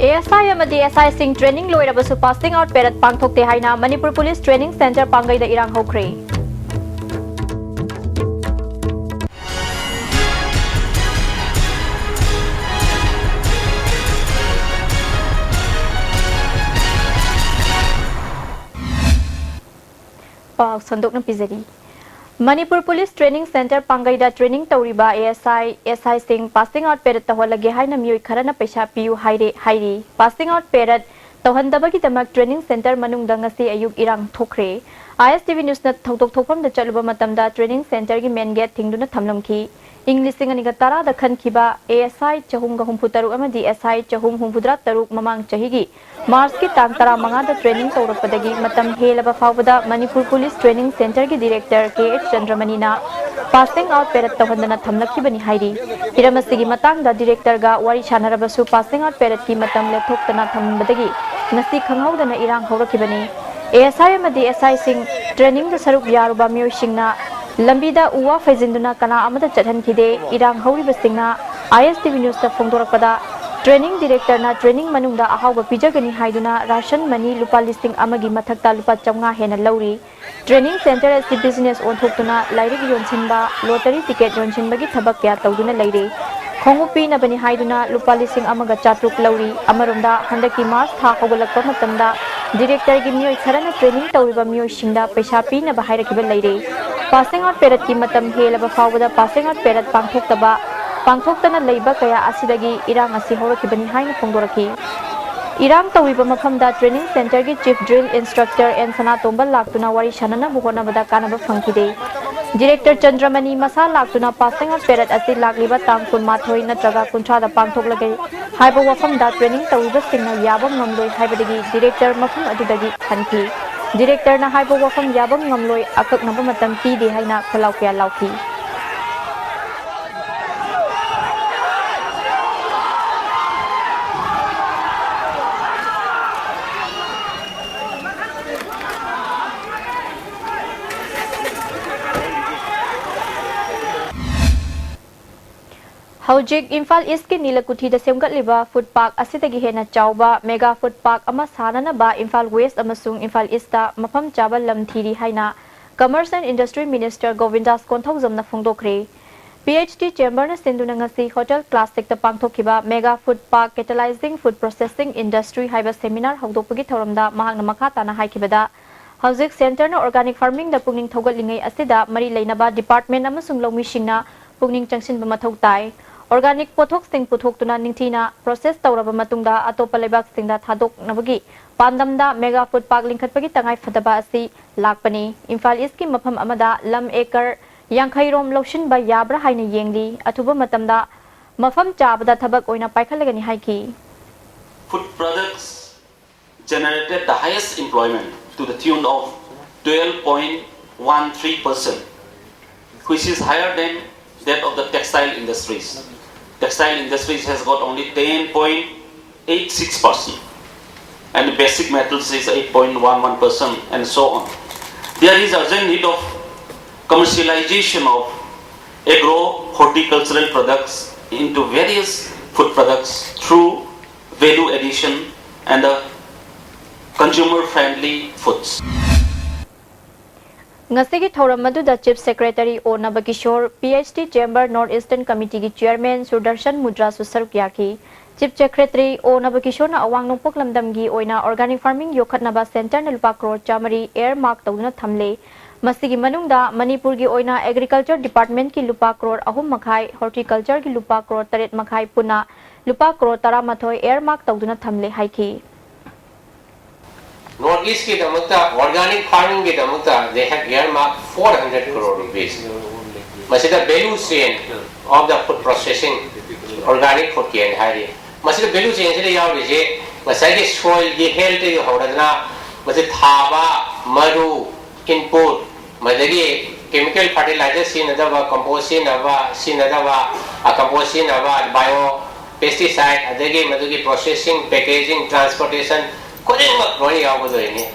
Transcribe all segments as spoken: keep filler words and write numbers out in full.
A S I ꯑꯃꯗꯤ S ꯑꯥꯏꯁꯤꯡ training ꯂꯣꯏꯔꯕꯁꯨ passing out parade ꯄꯥꯡꯊꯣꯛꯇꯦ ꯍꯥꯏꯅ ꯃꯅꯤꯄꯨꯔ ꯄꯨꯂꯤꯁ training centre ꯄꯥꯡꯒꯩꯗ ꯏꯔꯥꯡ ꯍꯧꯈ꯭ꯔꯦ꯫ ꯄꯥꯎ ꯁꯟꯗꯣꯛꯅ ꯄꯤꯖꯔꯤ꯫ ꯃꯅꯤꯄꯨꯔ ꯄꯨꯂꯤꯁ training centre ꯄꯥꯡꯒꯩꯗ training ꯇꯧꯔꯤꯕ ꯑꯦ ꯑꯦꯁ ꯑꯥꯏ, ꯑꯦꯁ ꯑꯥꯏꯁꯤꯡ passing out parade ꯇꯧꯍꯜꯂꯒꯦ ꯍꯥꯏꯅ ꯃꯤꯑꯣꯏ ꯈꯔꯅ ꯄꯩꯁꯥ ꯄꯤꯌꯨ ꯍꯥꯏꯔꯦ, ꯍꯥꯏꯔꯤ꯫ Passing out parade ꯇꯧꯍꯟꯗꯕꯒꯤꯗꯃꯛ training centre ꯃꯅꯨꯡꯗ ꯉꯁꯤ ꯑꯌꯨꯛ ꯏꯔꯥꯡ ꯊꯣꯛꯈ꯭ꯔꯦ꯫ ꯑꯥꯏ ꯑꯦꯁ ꯇꯤ ꯚꯤ ꯅ꯭ꯌꯨꯁꯅ ꯊꯧꯗꯣꯛ ꯊꯣꯛꯐꯝꯗ ꯆꯠꯂꯨꯕ ꯃꯇꯝꯗ training centreꯒꯤ main gate ꯊꯤꯡꯗꯨꯅ ꯊꯝꯂꯝꯈꯤ꯫ ꯏꯪ ꯂꯤꯁꯤꯡ ꯑꯅꯤꯒ ꯇꯔꯥꯗ ꯈꯟꯈꯤꯕ ꯑꯦ ꯑꯦꯁ ꯑꯥꯏ ꯆꯍꯨꯝꯒ ꯍꯨꯝꯐꯨ ꯇꯔꯨꯛ ꯑꯃꯗꯤ ꯑꯦꯁ ꯑꯥꯏ ꯆꯍꯨꯝ ꯍꯨꯝꯐꯨꯇꯔꯥ ꯇꯔꯨꯛ ꯃꯃꯥꯡ ꯆꯍꯤꯒꯤ ꯃꯥꯔꯆꯀꯤ ꯇꯥꯡ ꯇꯔꯥꯃꯉꯥꯗ training ꯇꯧꯔꯛꯄꯗꯒꯤ ꯃꯇꯝ ꯍꯦꯜꯂꯕ ꯐꯥꯎꯕꯗ ꯃꯅꯤꯄꯨꯔ ꯄꯨꯂꯤꯁ training centreꯒꯤ director ꯀꯦ ꯑꯩꯆ ꯆꯟꯗ꯭ꯔꯃꯅꯤꯅ passing out parade ꯇꯧꯍꯟꯗꯅ ꯊꯝꯂꯛꯈꯤꯕꯅꯤ ꯍꯥꯏꯔꯤ꯫ ꯍꯤꯔꯝ ꯑꯁꯤꯒꯤ ꯃꯇꯥꯡꯗ directorꯒ ꯋꯥꯔꯤ ꯁꯥꯟꯅꯔꯕꯁꯨ passing out paradeꯀꯤ ꯃꯇꯝ ꯂꯦꯞꯊꯣꯛꯇꯅ ꯊꯝꯕꯗꯒꯤ ꯉꯁꯤ ꯈꯪꯍꯧꯗꯅ ꯏꯔꯥꯡ ꯍꯧꯔꯛꯈꯤꯕꯅꯤ꯫ ꯑꯦ ꯑꯦꯁ ꯑꯥꯏ ꯑꯃꯗꯤ ꯑꯦꯁ ꯑꯥꯏꯁꯤꯡ trainingꯗ ꯁꯔꯨꯛ ꯌꯥꯔꯨꯕ ꯃꯤꯑꯣꯏꯁꯤꯡꯅ ꯂꯝꯕꯤꯗ ꯎ ꯋꯥ ꯐꯩꯖꯤꯟꯗꯨꯅ ꯀꯅꯥ ꯑꯃꯠꯇ ꯆꯠꯍꯟꯈꯤꯗꯦ꯫ ꯏꯔꯥꯡ ꯍꯧꯔꯤꯕꯁꯤꯡꯅ ꯑꯥꯏ ꯑꯦꯁ ꯇꯤ ꯚꯤ ꯅ꯭ꯌꯨꯁꯇ ꯐꯣꯡꯗꯣꯔꯛꯄꯗ, training directorꯅ training ꯃꯅꯨꯡꯗ ꯑꯍꯥꯎꯕ ꯄꯤꯖꯒꯅꯤ ꯍꯥꯏꯗꯨꯅ ration money ꯂꯨꯄꯥ ꯂꯤꯁꯤꯡ ꯑꯃꯒꯤ ꯃꯊꯛꯇ ꯂꯨꯄꯥ ꯆꯥꯝꯃꯉꯥ ꯍꯦꯟꯅ ꯂꯧꯔꯤ꯫ Training centre ꯑꯁꯤ business ꯑꯣꯟꯊꯣꯛꯇꯨꯅ ꯂꯥꯏꯔꯤꯛ ꯌꯣꯟꯁꯤꯟꯕ, lottery ticket ꯌꯣꯟꯁꯤꯟꯕꯒꯤ ꯊꯕꯛ ꯀꯌꯥ ꯇꯧꯗꯨꯅ ꯂꯩꯔꯤ꯫ ꯈꯣꯡꯎꯞ ꯄꯤꯅꯕꯅꯤ ꯍꯥꯏꯗꯨꯅ ꯂꯨꯄꯥ ꯂꯤꯁꯤꯡ ꯑꯃꯒ ꯆꯥꯇ꯭ꯔꯨꯛ ꯂꯧꯔꯤ꯫ ꯑꯃꯔꯣꯝꯗ, ꯍꯟꯗꯛꯀꯤ ꯃꯥꯔꯆ ꯊꯥ ꯍꯧꯒꯠꯂꯛꯄ ꯃꯇꯝꯗ directorꯒꯤ ꯃꯤꯑꯣꯏ ꯈꯔꯅ training ꯇꯧꯔꯤꯕ ꯃꯤꯑꯣꯏꯁꯤꯡꯗ ꯄꯩꯁꯥ ꯄꯤꯅꯕ ꯍꯥꯏꯔꯛꯈꯤꯕ ꯂꯩꯔꯦ꯫ Passing out paradeꯀꯤ ꯃꯇꯝ ꯍꯦꯜꯂꯕ ꯐꯥꯎꯕꯗ passing out parade ꯄꯥꯡꯊꯣꯛꯇꯕ, ꯄꯥꯡꯊꯣꯛꯇꯅ ꯂꯩꯕ ꯀꯌꯥ ꯑꯁꯤꯗꯒꯤ ꯏꯔꯥꯡ ꯑꯁꯤ ꯍꯧꯔꯛꯈꯤꯕꯅꯤ ꯍꯥꯏꯅ ꯐꯣꯡꯗꯣꯔꯛꯈꯤ꯫ ꯏꯔꯥꯡ ꯇꯧꯔꯤꯕ ꯃꯐꯝꯗ training centreꯒꯤ chief drill instructor N Sanatomba ꯂꯥꯛꯇꯨꯅ ꯋꯥꯔꯤ ꯁꯥꯅꯅꯕ ꯍꯣꯠꯅꯕꯗ ꯀꯥꯟꯅꯕ ꯐꯪꯈꯤꯗꯦ꯫ Director ꯆꯟꯗ꯭ꯔꯃꯅꯤ ꯃꯁꯥ ꯂꯥꯛꯇꯨꯅ passing out parade ꯑꯁꯤ ꯂꯥꯛꯂꯤꯕ ꯇꯥꯡ ꯀꯨꯟꯃꯥꯊꯣꯏ ꯅꯠꯇ꯭ꯔꯒ ꯀꯨꯟꯊ꯭ꯔꯥꯗ ꯄꯥꯡꯊꯣꯛꯂꯒꯦ ꯍꯥꯏꯕ ꯋꯥꯐꯝꯗ training ꯇꯧꯔꯤꯕꯁꯤꯡꯅ ꯌꯥꯕ ꯉꯝꯂꯣꯏ ꯍꯥꯏꯕꯗꯒꯤ director ꯃꯐꯝ ꯑꯗꯨꯗꯒꯤ ꯍꯟꯈꯤ꯫ Directorꯅ ꯍꯥꯏꯕ ꯋꯥꯐꯝ ꯌꯥꯕ ꯉꯝꯂꯣꯏ, ꯑꯀꯛꯅꯕ ꯃꯇꯝ ꯄꯤꯗꯦ ꯍꯥꯏꯅ ꯈꯣꯜꯂꯥꯎ ꯀꯌꯥ ꯂꯥꯎꯈꯤ꯫ ꯍꯧꯖꯤꯛ ꯏꯝꯐꯥꯜ ꯏꯁꯀꯤ ꯅꯤꯂꯀꯨꯊꯤꯗ ꯁꯦꯝꯒꯠꯂꯤꯕ ꯐꯨꯗ ꯄꯥꯔꯛ ꯑꯁꯤꯗꯒꯤ ꯍꯦꯟꯅ ꯆꯥꯎꯕ ꯃꯦꯒꯥ ꯐꯨꯗ ꯄꯥꯔꯛ ꯑꯃ ꯁꯥꯅꯅꯕ ꯏꯝꯐꯥꯜ ꯋꯦꯁ ꯑꯃꯁꯨꯡ ꯏꯝꯐꯥꯜ ꯏꯁꯇ ꯃꯐꯝ ꯆꯥꯕ ꯂꯝ ꯊꯤꯔꯤ ꯍꯥꯏꯅ Commerce and Industry Minister Govindas ꯀꯣꯟꯊꯧꯖꯝꯅ ꯐꯣꯡꯗꯣꯛꯈ꯭ꯔꯦ꯫ ꯄꯤ ꯑꯩꯆ ꯗꯤ ꯆꯦꯝꯕꯔꯅ ꯁꯤꯟꯗꯨꯅ ꯉꯁꯤ ꯍꯣꯇꯦꯜ ꯀ꯭ꯂꯥꯁꯤꯛꯇ ꯄꯥꯡꯊꯣꯛꯈꯤꯕ mega food park catalysing food processing industry ꯍꯥꯏꯕ ꯁꯦꯃꯤꯅꯥꯔ ꯍꯧꯗꯣꯛꯄꯒꯤ ꯊꯧꯔꯝꯗ ꯃꯍꯥꯛꯅ ꯃꯈꯥ ꯇꯥꯅ ꯍꯥꯏꯈꯤꯕꯗ, ꯍꯧꯖꯤꯛ ꯁꯦꯟꯇꯔꯅ ꯑꯣꯔꯒꯥꯅꯤꯛ ꯐꯥꯔꯃꯤꯡꯗ ꯄꯨꯛꯅꯤꯡ ꯊꯧꯒꯠꯂꯤꯉꯩ ꯑꯁꯤꯗ ꯃꯔꯤ ꯂꯩꯅꯕ ꯗꯤꯄꯥꯔꯠꯃꯦꯟ ꯑꯃꯁꯨꯡ ꯂꯧꯃꯤꯁꯤꯡꯅ ꯄꯨꯛꯅꯤꯡ ꯆꯪꯁꯤꯟꯕ ꯃꯊꯧ ꯇꯥꯏ꯫ ꯑꯣꯔꯒꯥꯅꯤꯛ ꯄꯣꯠꯊꯣꯛꯁꯤꯡ ꯄꯨꯊꯣꯛꯇꯨꯅ ꯅꯤꯡꯊꯤꯅ ꯄ꯭ꯔꯣꯁꯦꯁ ꯇꯧꯔꯕ ꯃꯇꯨꯡꯗ ꯑꯇꯣꯞꯄ ꯂꯩꯕꯥꯛꯁꯤꯡꯗ ꯊꯥꯗꯣꯛꯅꯕꯒꯤ ꯄꯥꯟꯗꯝꯗ ꯃꯦꯒꯥ ꯐꯨꯗ ꯄꯥꯔꯛ ꯂꯤꯡꯈꯠꯄꯒꯤ ꯇꯉꯥꯏ ꯐꯗꯕ ꯑꯁꯤ ꯂꯥꯛꯄꯅꯤ꯫ ꯏꯝꯐꯥꯜ ꯏꯁꯀꯤ ꯃꯐꯝ ꯑꯃꯗ ꯂꯝ ꯑꯦꯀꯔ ꯌꯥꯡꯈꯩ ꯔꯣꯝ ꯂꯧꯁꯤꯟꯕ ꯌꯥꯕ꯭ꯔꯥ ꯍꯥꯏꯅ ꯌꯦꯡꯂꯤ꯫ ꯑꯊꯨꯕ ꯃꯇꯝꯗ ꯃꯐꯝ ꯆꯥꯕꯗ ꯊꯕꯛ ꯑꯣꯏꯅ ꯄꯥꯏꯈꯠꯂꯒꯅꯤ ꯍꯥꯏꯈꯤ꯫ Food products generated the highest employment to the tune of twelve point one three percent, which is higher than that of the textile industries. Textile industries has got only ten point eight six percent, and basic metals is eight point one one percent, and so on. There is urgent need of commercialization of agro-horticultural products into various food products through value addition and the consumer-friendly foods. ꯉꯁꯤꯒꯤ ꯊꯧꯔꯝ ꯑꯗꯨꯗ Chief Secretary ꯑꯣ ꯅꯕꯀꯤꯁꯣꯔ, P H D Chamber North Eastern Committeeꯒꯤ Chairman Sudarshan ꯃꯨꯗ꯭ꯔꯥꯁꯨ ꯁꯔꯨꯛ ꯌꯥꯈꯤ꯫ Chief Secretary ꯑꯣ ꯅꯕꯀꯤꯁꯣꯔꯅ ꯑꯋꯥꯡ ꯅꯣꯡꯄꯣꯛ ꯂꯝꯗꯝꯒꯤ ꯑꯣꯏꯅ organic farming ꯌꯣꯛꯈꯠꯅꯕ ꯁꯦꯟꯇꯔꯅ ꯂꯨꯄꯥ ꯀ꯭ꯔꯣꯔ ꯆꯥꯃꯔꯤ earmark ꯇꯧꯗꯨꯅ ꯊꯝꯂꯦ꯫ ꯃꯁꯤꯒꯤ ꯃꯅꯨꯡꯗ ꯃꯅꯤꯄꯨꯔꯒꯤ ꯑꯣꯏꯅ Agriculture Departmentꯀꯤ ꯂꯨꯄꯥ ꯀ꯭ꯔꯣꯔ ꯑꯍꯨꯝ ꯃꯈꯥꯏ, Horticultureꯒꯤ ꯂꯨꯄꯥ ꯀ꯭ꯔꯣꯔ ꯇꯔꯦꯠ ꯃꯈꯥꯏ, ꯄꯨꯟꯅ ꯂꯨꯄꯥ ꯀ꯭ꯔꯣꯔ ꯇꯔꯥꯃꯥꯊꯣꯏ earmark ꯇꯧꯗꯨꯅ ꯊꯝꯂꯦ ꯍꯥꯏꯈꯤ꯫ North Eastꯀꯤꯗꯃꯛꯇ organic farmingꯒꯤꯗꯃꯛꯇ they have earmarked four hundred crore rupees. ꯃꯁꯤꯗ value chain of the food processing, organic foodꯀꯤ ꯍꯥꯏꯅ ꯍꯥꯏꯔꯤ꯫ ꯃꯁꯤꯗ value chainꯁꯤꯗ ꯌꯥꯎꯔꯤꯁꯦ ꯉꯁꯥꯏꯒꯤ soilꯒꯤ healthꯇꯒꯤ ꯍꯧꯔꯗꯅ ꯃꯁꯤ ꯊꯥꯕ, ꯃꯔꯨ, input, ꯃꯗꯒꯤ chemical fertilizer ꯁꯤꯖꯤꯟꯅꯗꯕ, compost ꯁꯤꯖꯤꯟꯅꯕ, ꯁꯤꯖꯤꯟꯅꯗꯕ, compost ꯁꯤꯖꯤꯟꯅꯕ, bio pesticide, ꯑꯗꯒꯤ ꯃꯗꯨꯒꯤ processing, packaging, transportation ꯈꯨꯗꯤꯡꯃꯛ ꯂꯣꯏꯅ ꯌꯥꯎꯒꯗꯣꯏꯅꯤ꯫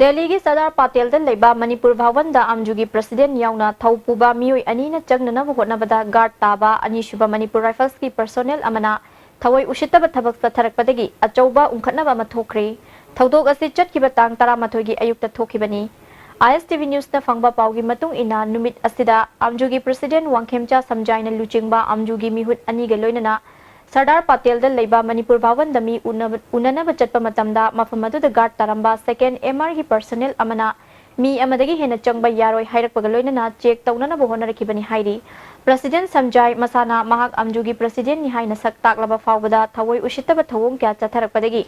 ꯗꯦꯜꯂꯤꯒꯤ ꯁꯔꯗꯥꯔ ꯄꯥꯇꯦꯜꯗ ꯂꯩꯕ ꯃꯅꯤꯄꯨꯔ ꯚꯋꯟꯗ ꯑꯥꯝꯖꯨꯒꯤ ꯄ꯭ꯔꯁꯤꯗꯦꯟ ꯌꯥꯎꯅ ꯊꯧ ꯄꯨꯕ ꯃꯤꯑꯣꯏ ꯑꯅꯤꯅ ꯆꯪꯅꯅꯕ ꯍꯣꯠꯅꯕꯗ ꯒꯥꯔꯗ ꯇꯥꯕ ꯑꯅꯤꯁꯨꯕ ꯃꯅꯤꯄꯨꯔ ꯔꯥꯏꯐꯜꯁꯀꯤ ꯄꯔꯁꯣꯅꯦꯜ ꯑꯃꯅ ꯊꯋꯥꯏ ꯎꯁꯤꯠꯇꯕ ꯊꯕꯛ ꯆꯠꯊꯔꯛꯄꯗꯒꯤ ꯑꯆꯧꯕ ꯎꯪꯈꯠꯅꯕ ꯑꯃ ꯊꯣꯛꯈ꯭ꯔꯦ꯫ ꯊꯧꯗꯣꯛ ꯑꯁꯤ ꯆꯠꯈꯤꯕ ꯇꯥꯡ ꯇꯔꯥꯃꯥꯊꯣꯏꯒꯤ ꯑꯌꯨꯛꯇ ꯊꯣꯛꯈꯤꯕꯅꯤ꯫ ꯑꯥꯏ ꯑꯦꯁ ꯇꯤ ꯚꯤ ꯅ꯭ꯌꯨꯁꯅ ꯐꯪꯕ ꯄꯥꯎꯒꯤ ꯃꯇꯨꯡ ꯏꯟꯅ, ꯅꯨꯃꯤꯠ ꯑꯁꯤꯗ ꯑꯥꯝꯖꯨꯒꯤ ꯄ꯭ꯔꯁꯤꯗꯦꯟ ꯋꯥꯡꯈꯦꯝꯆꯥ ꯁꯝꯖꯥꯏꯅ ꯂꯨꯆꯤꯡꯕ ꯑꯥꯝꯖꯨꯒꯤ ꯃꯤꯍꯨꯠ ꯑꯅꯤꯒ ꯂꯣꯏꯅꯅ ꯁꯔꯗꯥꯔ ꯄꯥꯇꯦꯜꯗ ꯂꯩꯕ ꯃꯅꯤꯄꯨꯔ ꯚꯋꯟꯗ ꯃꯤ ꯎꯅꯕ, ꯎꯅꯅꯕ ꯆꯠꯄ ꯃꯇꯝꯗ ꯃꯐꯝ ꯑꯗꯨꯗ ꯒꯥꯔꯗ ꯇꯥꯔꯝꯕ ꯁꯦꯀꯦꯟ ꯑꯦꯝ ꯑꯥꯔꯒꯤ ꯄꯔꯁꯣꯅꯦꯜ ꯑꯃꯅ ꯃꯤ ꯑꯃꯗꯒꯤ ꯍꯦꯟꯅ ꯆꯪꯕ ꯌꯥꯔꯣꯏ ꯍꯥꯏꯔꯛꯄꯒ ꯂꯣꯏꯅꯅ ꯆꯦꯛ ꯇꯧꯅꯅꯕ ꯍꯣꯠꯅꯔꯛꯈꯤꯕꯅꯤ ꯍꯥꯏꯔꯤ꯫ ꯄ꯭ꯔꯁꯤꯗꯦꯟ ꯁꯝꯖꯥꯏ ꯃꯁꯥꯅ ꯃꯍꯥꯛ ꯑꯥꯝꯖꯨꯒꯤ ꯄ꯭ꯔꯁꯤꯗꯦꯟꯅꯤ ꯍꯥꯏꯅ ꯁꯛ ꯇꯥꯛꯂꯕ ꯐꯥꯎꯕꯗ ꯊꯑꯣꯏ ꯎꯁꯤꯠꯇꯕ ꯊꯧꯑꯣꯡ ꯀꯌꯥ ꯆꯠꯊꯔꯛꯄꯗꯒꯤ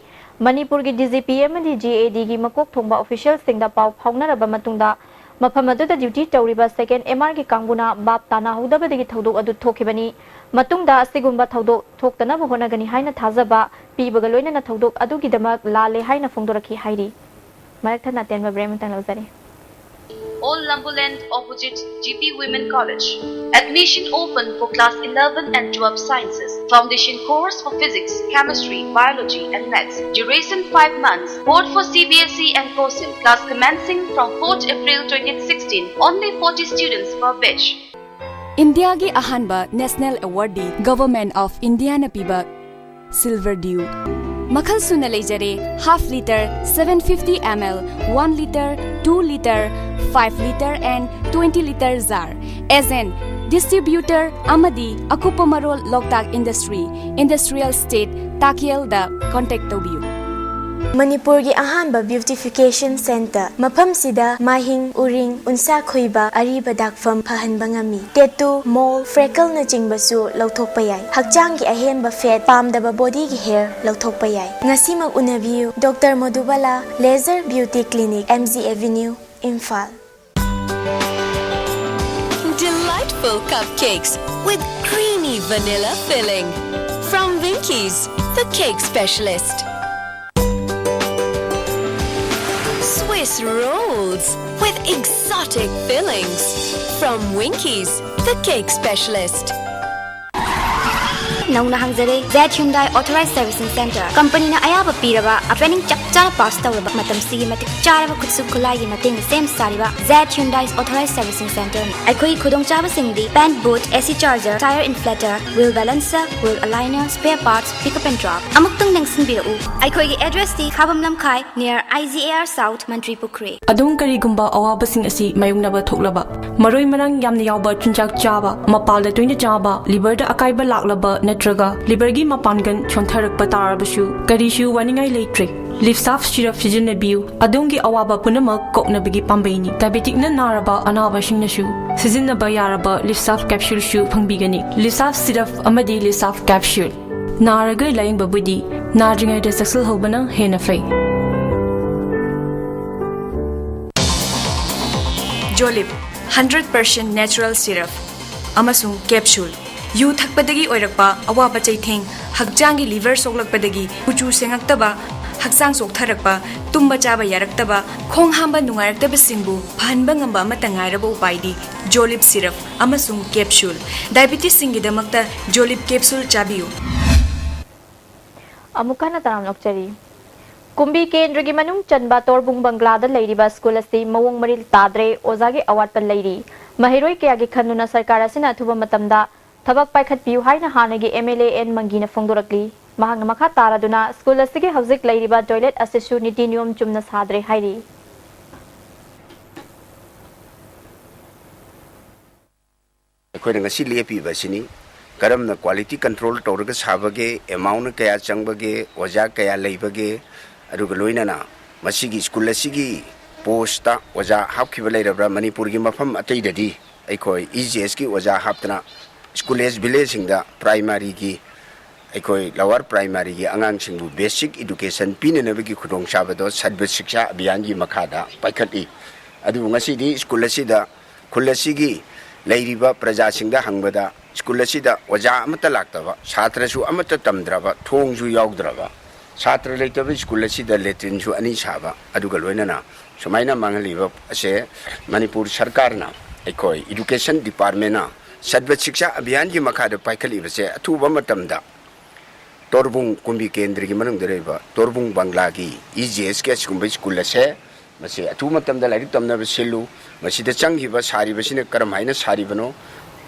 ꯃꯅꯤꯄꯨꯔꯒꯤ ꯗꯤ ꯖꯤ ꯄꯤ ꯑꯃꯗꯤ ꯖꯤ ꯑꯦ ꯗꯤꯒꯤ ꯃꯀꯣꯛ ꯊꯣꯡꯕ ꯑꯣꯐꯤꯁꯤꯌꯦꯜꯁꯤꯡꯗ ꯄꯥꯎ ꯐꯥꯎꯅꯔꯕ ꯃꯇꯨꯡꯗ ꯃꯐꯝ ꯑꯗꯨꯗ ꯗ꯭ꯌꯨꯇꯤ ꯇꯧꯔꯤꯕ ꯁꯦꯀꯦꯟ ꯑꯦꯝ ꯑꯥꯔꯒꯤ ꯀꯥꯡꯕꯨꯅ ꯚꯥꯞ ꯇꯥꯅꯍꯧꯗꯕꯗꯒꯤ ꯊꯧꯗꯣꯛ ꯑꯗꯨ ꯊꯣꯛꯈꯤꯕꯅꯤ꯫ ꯃꯇꯨꯡꯗ ꯑꯁꯤꯒꯨꯝꯕ ꯊꯧꯗꯣꯛ ꯊꯣꯛꯇꯅꯕ ꯍꯣꯠꯅꯒꯅꯤ ꯍꯥꯏꯅ ꯊꯥꯖꯕ ꯄꯤꯕꯒ ꯂꯣꯏꯅꯅ ꯊꯧꯗꯣꯛ ꯑꯗꯨꯒꯤꯗꯃꯛ ꯂꯥꯜꯂꯦ ꯍꯥꯏꯅ ꯐꯣꯡꯗꯣꯔꯛꯈꯤ ꯍꯥꯏꯔꯤ꯫ ꯃꯔꯛ ꯊꯠꯅ ꯑꯇꯦꯟꯕ ꯕ꯭ꯔꯦꯛ ꯑꯃꯇꯪ ꯂꯧꯖꯔꯤ꯫ Old Lambuland, opposite G P Women College. Admission open for class eleven and twelve sciences. Foundation course for physics, chemistry, biology and maths. Duration five months. Board for C B S E and COSEM. Class commencing from fourth April twenty sixteen. Only forty students per batch. ꯏꯟꯗꯤꯌꯥꯒꯤ ꯑꯍꯥꯟꯕ national ꯑꯦꯋꯥꯔꯗꯤ government of ꯏꯟꯗꯤꯌꯥꯅ ꯄꯤꯕ silver Diu. ꯃꯈꯜ ꯁꯨꯅ ꯂꯩꯖꯔꯦ: half litre, seven fifty M L, one litre, two litre, five litre and twenty litre jar꯫ Agent, distributor ꯑꯃꯗꯤ ꯑꯀꯨꯞꯄ ꯃꯔꯣꯜ ꯂꯣꯛꯇꯥꯛ industry, industrial state, ꯇꯥꯀꯦꯜꯗ contact ꯇꯧꯕꯤꯌꯨ꯫ ꯃꯅꯤꯄꯨꯔꯒꯤ ꯑꯍꯥꯟꯕ ꯕ꯭ꯌꯨꯇꯤꯐꯤꯀꯦꯁꯟ ꯁꯦꯟꯇꯔ꯫ ꯃꯐꯝꯁꯤꯗ ꯃꯥꯏꯍꯤꯡ, ꯎꯔꯤꯡ, ꯎꯟꯁꯥ ꯈꯣꯏꯕ, ꯑꯔꯤꯕ ꯗꯥꯛꯐꯝ ꯐꯍꯟꯕ ꯉꯝꯃꯤ꯫ ꯇꯦꯇꯨ, ꯃꯣꯜ, ꯐ꯭ꯔꯦꯀꯜꯅꯆꯤꯡꯕꯁꯨ ꯂꯧꯊꯣꯛꯄ ꯌꯥꯏ꯫ ꯍꯛꯆꯥꯡꯒꯤ ꯑꯍꯦꯟꯕ ꯐꯦꯠ, ꯄꯥꯝꯗꯕ ꯕꯣꯗꯤꯒꯤ ꯍꯦꯌꯔ ꯂꯧꯊꯣꯛꯄ ꯌꯥꯏ꯫ ꯉꯁꯤꯃꯛ ꯎꯅꯕꯤꯌꯨ꯫ Doctor Modubala laser beauty clinic, M G avenue, Imphal. Delightful cupcakes with creamy vanilla filling. From Winkies, the cake specialist. Swiss rolls with exotic fillings. From Winkies, the cake specialist. ꯅꯧꯅ ꯍꯥꯡꯖꯔꯦ Z Hyundai authorised servicing centre. ꯀꯝꯄꯅꯤꯅ ꯑꯌꯥꯕ ꯄꯤꯔꯕ training ꯆꯞ ꯆꯥꯅ pass ꯇꯧꯔꯕ ꯃꯇꯝꯁꯤꯒꯤ ꯃꯇꯤꯛ ꯆꯥꯔꯕ ꯈꯨꯠꯁꯨ ꯈꯨꯠꯂꯥꯏꯒꯤ ꯃꯇꯦꯡꯅ ꯁꯦꯝ ꯁꯥꯔꯤꯕ ꯖꯦꯠ ꯍ꯭ꯌꯨꯟꯗꯥꯏ ꯑꯣꯊꯣꯔꯥꯏꯖ ꯁꯔꯚꯤꯁꯤꯡ ꯁꯦꯟꯇꯔꯅꯤ꯫ ꯑꯩꯈꯣꯏꯒꯤ ꯈꯨꯗꯣꯡꯆꯥꯕꯁꯤꯡꯗꯤ paint boot, A C charger, tyre inflator, wheel balancer, wheel aligner, spare parts, pick up and drop. ꯑꯃꯨꯛꯇꯪ ꯅꯤꯡꯁꯤꯡꯕꯤꯔꯛꯎ, ꯑꯩꯈꯣꯏꯒꯤ ꯑꯦꯗ꯭ꯔꯦꯁꯇꯤ ꯈꯥꯕꯝ ꯂꯝꯈꯥꯏ, near I G A R South, ꯃꯟꯇ꯭ꯔꯤ ꯄꯨꯈ꯭ꯔꯤ꯫ ꯑꯗꯣꯝ ꯀꯔꯤꯒꯨꯝꯕ ꯑꯋꯥꯕꯁꯤꯡ ꯑꯁꯤ ꯃꯥꯌꯣꯛꯅꯕ ꯊꯣꯛꯂꯕ, ꯃꯔꯣꯏ ꯃꯔꯥꯡ ꯌꯥꯝꯅ ꯌꯥꯎꯕ ꯆꯤꯟꯖꯥꯛ ꯆꯥꯕ, ꯃꯄꯥꯜꯗ ꯇꯣꯏꯅ ꯆꯥꯕ, ꯂꯤꯚꯔꯗ ꯑꯀꯥꯏꯕ ꯂꯥꯛꯂꯕ ꯅꯠꯇ꯭ꯔꯒ ꯂꯤꯚꯔꯒꯤ ꯃꯄꯥꯡꯒꯜ ꯁꯣꯟꯊꯔꯛꯄ ꯇꯥꯔꯕꯁꯨ ꯀꯔꯤꯁꯨ ꯋꯥꯅꯤꯡꯉꯥꯏ ꯂꯩꯇ꯭ꯔꯦ꯫ ꯂꯤꯞꯁꯥꯐ ꯁꯤꯔꯞ ꯁꯤꯖꯤꯟꯅꯕꯤꯌꯨ, ꯑꯗꯣꯝꯒꯤ ꯑꯋꯥꯕ ꯄꯨꯝꯅꯃꯛ ꯀꯣꯛꯅꯕꯒꯤ ꯄꯥꯝꯕꯩꯅꯤ꯫ ꯗꯥꯏꯕꯦꯇꯤꯛꯅ ꯅꯥꯔꯕ ꯑꯅꯥꯕꯁꯤꯡꯅꯁꯨ ꯁꯤꯖꯤꯟꯅꯕ ꯌꯥꯔꯕ ꯂꯤꯞꯁꯥꯐ ꯀꯦꯞꯁꯨꯜꯁꯨ ꯐꯪꯕꯤꯒꯅꯤ꯫ ꯂꯤꯞꯁꯥꯐ ꯁꯤꯔꯞ ꯑꯃꯗꯤ ꯂꯤꯞꯁꯥꯐ ꯀꯦꯞꯁꯨꯜ꯫ ꯅꯥꯔꯒ ꯂꯥꯌꯦꯡꯕꯕꯨꯗꯤ ꯅꯥꯗ꯭ꯔꯤꯉꯩꯗ ꯆꯦꯛꯁꯤꯜꯍꯧꯕꯅ ꯍꯦꯟꯅ ꯐꯩ꯫ ꯖꯣꯂꯤꯞ, ꯍꯟꯗ꯭ꯔꯦꯠ ꯄꯥꯔꯁꯦꯟ ꯅꯦꯆꯔꯦꯜ ꯁꯤꯔꯞ ꯑꯃꯁꯨꯡ ꯀꯦꯞꯁꯨꯜ꯫ ꯌꯨ ꯊꯛꯄꯗꯒꯤ ꯑꯣꯏꯔꯛꯄ ꯑꯋꯥꯕ ꯆꯩꯊꯦꯡ, ꯍꯛꯆꯥꯡꯒꯤ ꯂꯤꯚꯔ ꯁꯣꯛꯂꯛꯄꯗꯒꯤ ꯀꯨꯆꯨ ꯁꯦꯡꯉꯛꯇꯕ, ꯍꯛꯆꯥꯡ ꯆꯣꯛꯊꯔꯛꯄ, ꯇꯨꯝꯕ ꯆꯥꯕ ꯌꯥꯔꯛꯇꯕ, ꯈꯣꯡ ꯍꯥꯝꯕ ꯅꯨꯡꯉꯥꯏꯔꯛꯇꯕꯁꯤꯡꯕꯨ ꯐꯍꯟꯕ ꯉꯝꯕ ꯑꯃꯠꯇ ꯉꯥꯏꯔꯕ ꯎꯄꯥꯏꯗꯤ ꯖꯣꯂꯤꯞ ꯁꯤꯔꯞ ꯑꯃꯁꯨꯡ ꯀꯦꯞꯁꯨꯜ꯫ ꯗꯥꯏꯕꯦꯇꯤꯁꯁꯤꯡꯒꯤꯗꯃꯛꯇ ꯖꯣꯂꯤꯞ ꯀꯦꯞꯁꯨꯜ ꯆꯥꯕꯤꯌꯨ꯫ ꯑꯃꯨꯛ ꯍꯟꯅ ꯇꯔꯥꯝꯅ ꯑꯣꯛꯆꯔꯤ꯫ ꯀꯨꯝꯕꯤ ꯀꯦꯟꯗ꯭ꯔꯒꯤ ꯃꯅꯨꯡ ꯆꯟꯕ ꯇꯣꯔꯕꯨꯡ ꯕꯪꯒ꯭ꯂꯥꯗ ꯂꯩꯔꯤꯕ ꯁ꯭ꯀꯨꯜ ꯑꯁꯤ ꯃꯑꯣꯡ ꯃꯔꯤꯜ ꯇꯥꯗ꯭ꯔꯦ, ꯑꯣꯖꯥꯒꯤ ꯑꯋꯥꯠꯄ ꯂꯩꯔꯤ꯫ ꯃꯍꯩꯔꯣꯏ ꯀꯌꯥꯒꯤ ꯈꯟꯗꯨꯅ ꯁꯔꯀꯥꯔ ꯑꯁꯤꯅ ꯑꯊꯨꯕ ꯃꯇꯝꯗ ꯊꯕꯛ ꯄꯥꯏꯈꯠꯄꯤꯌꯨ ꯍꯥꯏꯅ ꯍꯥꯟꯅꯒꯤ M L A N ꯃꯪꯒꯤꯅ ꯐꯣꯡꯗꯣꯔꯛꯂꯤ꯫ ꯃꯍꯥꯛꯅ ꯃꯈꯥ ꯇꯥꯔꯗꯨꯅ ꯁ꯭ꯀꯨꯜ ꯑꯁꯤꯒꯤ ꯍꯧꯖꯤꯛ ꯂꯩꯔꯤꯕ ꯇꯣꯏꯂꯦꯠ ꯑꯁꯤꯁꯨ ꯅꯤꯇꯤ ꯅꯤꯌꯣꯝ ꯆꯨꯝꯅ ꯁꯥꯗ꯭ꯔꯦ ꯍꯥꯏꯔꯤ꯫ ꯑꯩꯈꯣꯏꯅ ꯉꯁꯤ ꯂꯦꯞꯄꯤꯕ ꯑꯁꯤꯅꯤ꯫ ꯀꯔꯝꯅ ꯀ꯭ꯋꯥꯂꯤꯇꯤ ꯀꯟꯇ꯭ꯔꯣꯜ ꯇꯧꯔꯒ ꯁꯥꯕꯒꯦ, ꯑꯦꯃꯥꯎꯟꯅ ꯀꯌꯥ ꯆꯪꯕꯒꯦ, ꯑꯣꯖꯥ ꯀꯌꯥ ꯂꯩꯕꯒꯦ, ꯑꯗꯨꯒ ꯂꯣꯏꯅꯅ ꯃꯁꯤꯒꯤ ꯁ꯭ꯀꯨꯜ ꯑꯁꯤꯒꯤ ꯄꯣꯁꯇ ꯑꯣꯖꯥ ꯍꯥꯞꯈꯤꯕ ꯂꯩꯔꯕ꯭ꯔꯥ? ꯃꯅꯤꯄꯨꯔꯒꯤ ꯃꯐꯝ ꯑꯇꯩꯗꯗꯤ ꯑꯩꯈꯣꯏ E G S ꯀꯤ ꯑꯣꯖꯥ ꯍꯥꯞꯇꯅ ꯁ꯭ꯀꯨꯜ ꯑꯦꯖ ꯚꯤꯂꯦꯖꯁꯤꯡꯗ ꯄ꯭ꯔꯥꯏꯃꯥꯔꯤꯒꯤ, ꯑꯩꯈꯣꯏ ꯂꯋꯥꯔ ꯄ꯭ꯔꯥꯏꯃꯥꯔꯤꯒꯤ ꯑꯉꯥꯡꯁꯤꯡꯕꯨ ꯕꯦꯁꯤꯛ ꯏꯗꯨꯀꯦꯁꯟ ꯄꯤꯅꯅꯕꯒꯤ ꯈꯨꯗꯣꯡꯆꯥꯕꯗꯣ ꯁꯔꯕ ꯁꯤꯛꯁꯥ ꯑꯚꯤꯌꯥꯟꯒꯤ ꯃꯈꯥꯗ ꯄꯥꯏꯈꯠꯂꯤ꯫ ꯑꯗꯨꯕꯨ ꯉꯁꯤꯗꯤ ꯁ꯭ꯀꯨꯜ ꯑꯁꯤꯗ, ꯈꯨꯜ ꯑꯁꯤꯒꯤ ꯂꯩꯔꯤꯕ ꯄ꯭ꯔꯖꯥꯁꯤꯡꯗ ꯍꯪꯕꯗ, ꯁ꯭ꯀꯨꯜ ꯑꯁꯤꯗ ꯑꯣꯖꯥ ꯑꯃꯠꯇ ꯂꯥꯛꯇꯕ, ꯁꯥꯇ꯭ꯔꯁꯨ ꯑꯃꯠꯇ ꯇꯝꯗ꯭ꯔꯕ, ꯊꯣꯡꯁꯨ ꯌꯥꯎꯗ꯭ꯔꯕ, ꯁꯥꯇ꯭ꯔ ꯂꯩꯇꯕ ꯁ꯭ꯀꯨꯜ ꯑꯁꯤꯗ ꯂꯦꯇ꯭ꯔꯤꯟꯁꯨ ꯑꯅꯤ ꯁꯥꯕ, ꯑꯗꯨꯒ ꯂꯣꯏꯅꯅ ꯁꯨꯃꯥꯏꯅ ꯃꯥꯡꯍꯜꯂꯤꯕ ꯑꯁꯦ ꯃꯅꯤꯄꯨꯔ ꯁꯔꯀꯥꯔꯅ, ꯑꯩꯈꯣꯏ ꯏꯗꯨꯀꯦꯁꯟ ꯗꯤꯄꯥꯔꯠꯃꯦꯟꯅ ꯁꯔꯕ ꯁꯤꯛꯁꯥ ꯑꯚꯤꯌꯥꯟꯒꯤ ꯃꯈꯥꯗ ꯄꯥꯏꯈꯠꯂꯤꯕꯁꯦ ꯑꯊꯨꯕ ꯃꯇꯝꯗ ꯇꯣꯔꯕꯨꯡ ꯀꯨꯝꯕꯤ ꯀꯦꯟꯗ꯭ꯔꯒꯤ ꯃꯅꯨꯡꯗ ꯂꯩꯕ ꯇꯣꯔꯕꯨꯡ ꯕꯪꯒ꯭ꯂꯥꯒꯤ ꯏ ꯖꯤ ꯑꯦꯁ ꯀꯦ ꯑꯁꯤꯒꯨꯝꯕ ꯁ꯭ꯀꯨꯜ ꯑꯁꯦ ꯃꯁꯤ ꯑꯊꯨꯕ ꯃꯇꯝꯗ ꯂꯥꯏꯔꯤꯛ ꯇꯝꯅꯕ ꯁꯤꯜꯂꯨ꯫ ꯃꯁꯤꯗ ꯆꯪꯈꯤꯕ ꯁꯥꯔꯤꯕꯁꯤꯅ ꯀꯔꯝ ꯍꯥꯏꯅ ꯁꯥꯔꯤꯕꯅꯣ,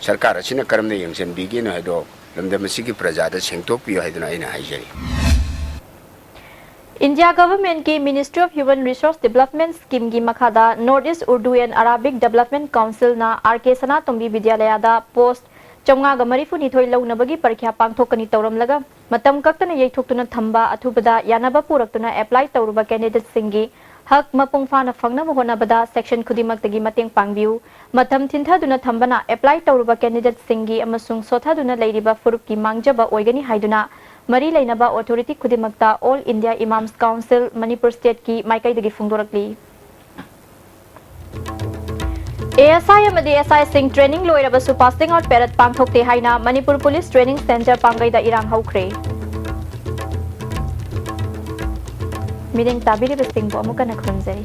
ꯁꯔꯀꯥꯔ ꯑꯁꯤꯅ ꯀꯔꯝꯅ ꯌꯦꯡꯁꯤꯟꯕꯤꯒꯦꯅꯣ ꯍꯥꯏꯗꯣ ꯂꯝꯗꯝ ꯑꯁꯤꯒꯤ ꯄ꯭ꯔꯖꯥꯗ ꯁꯦꯡꯗꯣꯛꯄꯤꯌꯨ ꯍꯥꯏꯗꯨꯅ ꯑꯩꯅ ꯍꯥꯏꯖꯔꯤ꯫ ꯏꯟꯗꯤꯌꯥ ꯒꯚꯔꯟꯃꯦꯟꯠꯀꯤ Ministry of Human Resource Development Scheme ꯒꯤ ꯃꯈꯥꯗ North East Urdu and Arabic Development Council ꯅ ꯑꯥꯔ ꯀꯦ ꯁꯅꯥꯇꯣꯝꯕꯤ ꯕꯤꯗ꯭ꯌꯥꯂꯌꯥꯗ ꯄꯣꯁꯠ ꯆꯥꯝꯃꯉꯥꯒ ꯃꯔꯤꯐꯨꯅꯤꯊꯣꯏ ꯂꯧꯅꯕꯒꯤ ꯄꯔꯤꯈ꯭ꯌꯥ ꯄꯥꯡꯊꯣꯛꯀꯅꯤ ꯇꯧꯔꯝꯂꯒ ꯃꯇꯝ ꯀꯛꯇꯅ ꯌꯩꯊꯣꯛꯇꯨꯅ ꯊꯝꯕ ꯑꯊꯨꯕꯗ ꯌꯥꯅꯕ ꯄꯨꯔꯛꯇꯨꯅ ꯑꯦꯄ꯭ꯂꯥꯏ ꯇꯧꯔꯨꯕ ꯀꯦꯟꯗꯤꯗꯦꯠꯁꯤꯡꯒꯤ ꯍꯛ ꯃꯄꯨꯡ ꯐꯥꯅ ꯐꯪꯅꯕ ꯍꯣꯠꯅꯕꯗ ꯁꯦꯛꯁꯟ ꯈꯨꯗꯤꯡꯃꯛꯇꯒꯤ ꯃꯇꯦꯡ ꯄꯥꯡꯕꯤꯌꯨ꯫ ꯃꯇꯝ ꯊꯤꯟꯊꯗꯨꯅ ꯊꯝꯕꯅ ꯑꯦꯄ꯭ꯂꯥꯏ ꯇꯧꯔꯨꯕ ꯀꯦꯟꯗꯤꯗꯦꯠꯁꯤꯡꯒꯤ ꯑꯃꯁꯨꯡ ꯁꯣꯠꯊꯗꯨꯅ ꯂꯩꯔꯤꯕ ꯐꯨꯔꯨꯞꯀꯤ ꯃꯥꯡꯖꯕ ꯑꯣꯏꯒꯅꯤ ꯍꯥꯏꯗꯨꯅ ꯃꯔꯤ ꯂꯩꯅꯕ ꯑꯣꯊꯣꯔꯤꯇꯤ ꯈꯨꯗꯤꯡꯃꯛꯇ All India Imams Council Manipur State ꯀꯤ ꯃꯥꯏꯀꯩꯗꯒꯤ ꯐꯣꯡꯗꯣꯔꯛꯂꯤ꯫ ꯑꯦ ꯑꯦꯁ ꯑꯥꯏ ꯑꯃꯗꯤ S icing training ꯂꯣꯏꯔꯕꯁꯨ ꯄꯥꯁꯤꯡ out parade ꯄꯥꯡꯊꯣꯛꯇꯦ ꯍꯥꯏꯅ ꯃꯅꯤꯄꯨꯔ ꯄꯨꯂꯤꯁ ꯇ꯭ꯔꯦꯅꯤꯡ ꯁꯦꯟꯇꯔ ꯄꯥꯡꯒꯩꯗ ꯏꯔꯥꯡ ꯍꯧꯈ꯭ꯔꯦ꯫ ꯃꯤꯠꯌꯦꯡ ꯇꯥꯕꯤꯔꯤꯕꯁꯤꯡꯕꯨ ꯑꯃꯨꯛ ꯍꯟꯅ ꯈꯨꯔꯨꯝꯖꯔꯤ꯫